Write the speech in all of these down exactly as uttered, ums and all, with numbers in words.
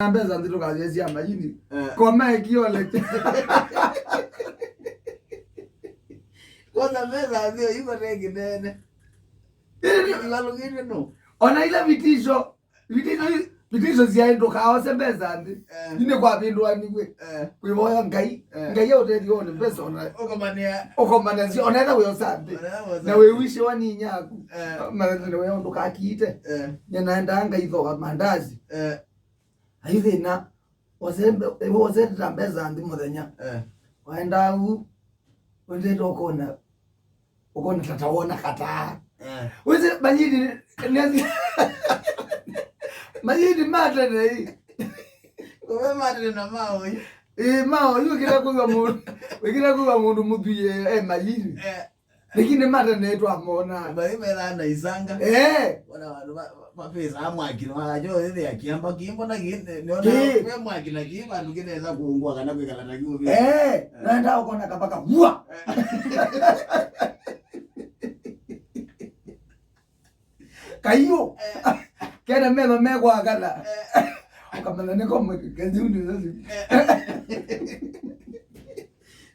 na mbesa nthĩ ndũkasye sya mayini. Eh. Koma ĩkiole. Kwanza mbesa nthĩ iko nĩ kĩnene. Ĩĩ. Ivalũkĩte no. Ona ila vitisho, vitisho, vitisho syaĩ ndũkaose mbesa nthĩ. Eh. Ine kwavĩndũaniw'e. Eh. Kwĩvoya Ngai. Eh. Ngai aũtethie one mbesa ona. Ũkomania. Ũkomania syo, ona ĩla wĩosa nthĩ. Ona ĩla wĩosa nthĩ. Na wĩwishiwa nĩ inyaku. Eh. Mathĩna wĩo ndũkakiite. Eh. Nyenaendaa ngaithoa mandazi. Eh. Ayu thĩna, wose-, wosete ta mbesa nthĩ mũthenya. Eh. Waendaa u, wendete ũkona, ũkona tata wona kataa. Eh. Wĩsĩ mayini, nĩathi-, mayini ma tene ĩ. Kũve ma tene na mao ĩ. Ĩ, mao ĩ, wĩkĩla kwĩw'a mũndũ, wĩkĩla kwĩw'a mũndũ mũthwii e, e mayini. Eh. Lakini ma tene twamonaa. Vai methaa na isanga. Eh. Ona vandu va, va, mavĩsaa mwaki, na wakajo ĩthĩa kĩamba kĩmbo na kĩ, nĩ, nĩona. Kĩ. Ve mwaki na kĩ vandu kĩnesa kũngwa kana kwĩkala na kĩũvĩ. Eh, naenda ũkona kavaka, vua. Eh. Kaiũ. Eh. Kena metho mekwakana. Eh. Ũkamanya nĩko mwe-, kaziu nĩ sasa. Eh.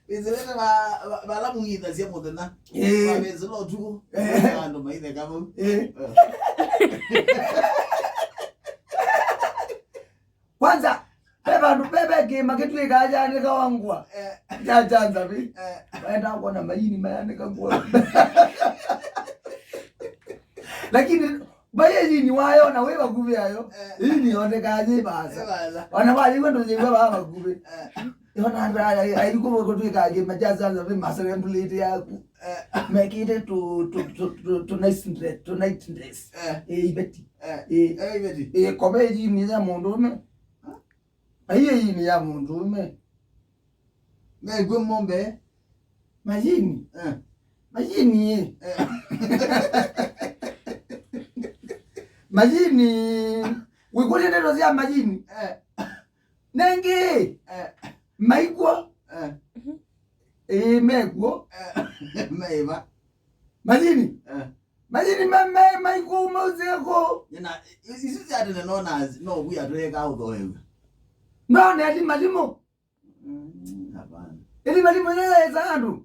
Wĩsĩlĩte va, va, vala mũng'ithasya mũthenya. Ĩĩ. Mavĩsĩla ũtukũ. Ĩĩ. Andũ maitheka vau. Ĩĩ. Eh. Kwanza, ve vandũ ve, ve kĩĩma kĩtw'ĩkaa kyanĩkawa ngũa. Eh. Kya, kya nzavi. Eh. Waenda kwona mayini mayanĩka ngũa. Lakini, vai ĩyini wayona wĩ vakuvĩ ayo, eh, ĩyini yonekaa yĩ vaasa. Yĩ vaasa. Ona wayĩw'a ndũyĩw'a vaa vakuvĩ. Eh. Yona ata, ai, ai, kũtw'ĩkaa kĩĩma kya kya nzavi maserembulĩte yaku. Eh. Mekĩte tũ, tũ, tũ, tũ, tũ nice dress, tũ night dress. Eh. Ĩ, iveti. Eh. Ĩ. Eh, iveti. Ĩ, kove ĩyini ya mũndũũme. Huh? Aiye, ĩyini ya mũndũũme. Mekw'e mombe. Mayini. Eh. Mayini. Eh. Mayini. Wĩkũlya ndeto sya mayini. Eh. Nengĩ. Eh. Maikw'o. Eh. Ĩĩ, mekw'o. Eh. Meiva. Mayini. Eh. Mayini me, me, maikw'o, mauseko. Nyina, i-, isu sya tene nona, no kuya tweka ũthoewa. No, nĩ alimalimu. Mm, hapana. Alimalimu nĩ esa andũ.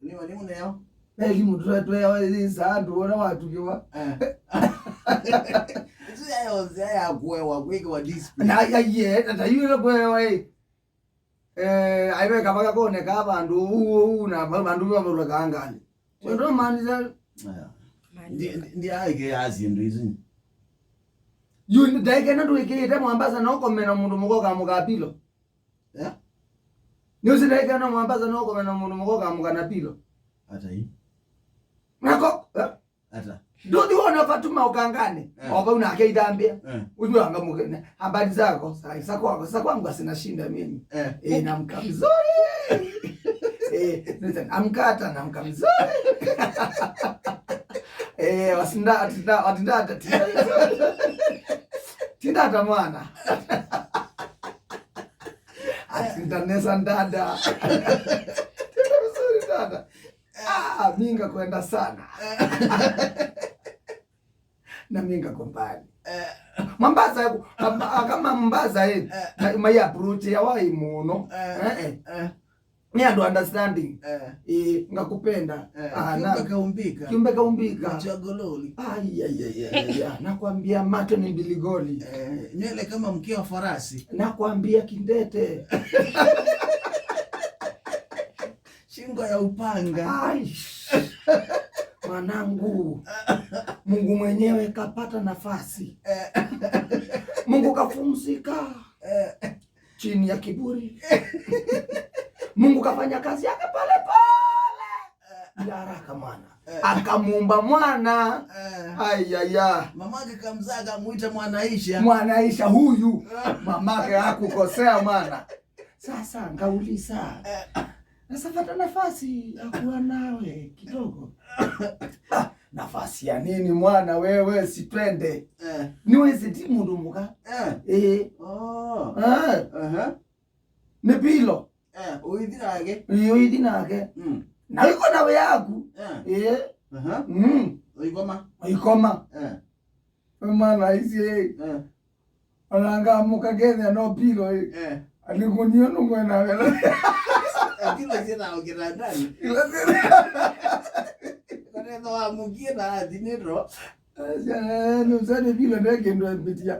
Alimalimu nĩyo. Alimalimu twe, twe, esa andũ, ona watukiwa. Eh. Isu ya yonse ya kuewa, kwĩkĩwa display. Na, ya, ye, tata, yu ĩla kuewa, eh. Eh, aiwe kavaka koneka vandũ ũu, ũu, na va-, vandũ vavulũkaa ngalĩ. Ndo manisa. Aya. Ndi, ndi, ndi aike ya syĩndũ isu. Yu ndaikena ndwĩkĩĩte Mwambasa no komena mũndũ mũka ũkamũka pilo. Eh? Nĩ ũsi ndaikena Mwambasa no komena mũndũ mũka ũkamũka na pilo. Ata hii? Nako, eh? Ata? Nduthi wona Fatuma Ukangani. Eh. O vau nake ithambia. Eh. Ujua anga mugene. Habari zako? Sa, sa kwako, sa kwangu sina shida mimi. Eh. Eh, namka vizuri. Eh, nita, namka hata namka vizuri. Eh, wasinda, atinda, atinda, atinda. Tinda hata mwana. Atinda nesa ndada. Tinda vizuri dada. Ah, mi ngakwenda sana. Na mi ngakubali. Eh. Mombasa, kama, kama Mombasa, eh, eh, ma-, mai approach ya wai mũno. Eh, eh, eh. Eh. Ni andũ understanding. Eh. Eh, ngakupenda. Eh, ah, kiumbe na kaumbika. Kiumbe kaumbika. Macho ya gololi. Ai, ai, ai, ai, ai, ai. Nakwambia macho ni mbiligoli. Eh, nywele kama mkia wa farasi. Nakwambia kindete. Shingo ya upanga. Ai. Mwanangu. Mungu mwenyewe kapata nafasi. Eh. Mungu kapumzika. Eh. Chini ya kiburi. Mungu kafanya kazi yake pole pole. Eh. Bila haraka mwana. Eh. Akamuumba mwana. Eh. Ai, ya, ya. Mamake kamzaa akamuita Mwanaisha. Mwanaisha huyu. Eh. Mamake hakukosea mwana. Sasa ngauliza, eh, nasapata nafasi ya kuwa nawe kidogo? Ah, nafasi ya nini mwana wewe, si twende. Eh. Niwezi ti mũndũ mũka. Eh. Eh. Oh. Eh. Aha. Nĩ pilo. Eh, ũithi nake. Nĩ ũithi nake. Mm. Na iko na wĩ yaku. Eh. Eh. Aha. Mm. Ũikoma. Ũikoma. Eh. We mwana aisie. Eh. Ona ngamũka kethĩa no pilo ĩ. Eh. Alikunia nũngwena vela. Pilo syĩthaa ũkĩtandani. Ila syĩthaa. Kanetha wa mũkie na athinĩtwo. Nũsani pilo nde kĩndũ epitia.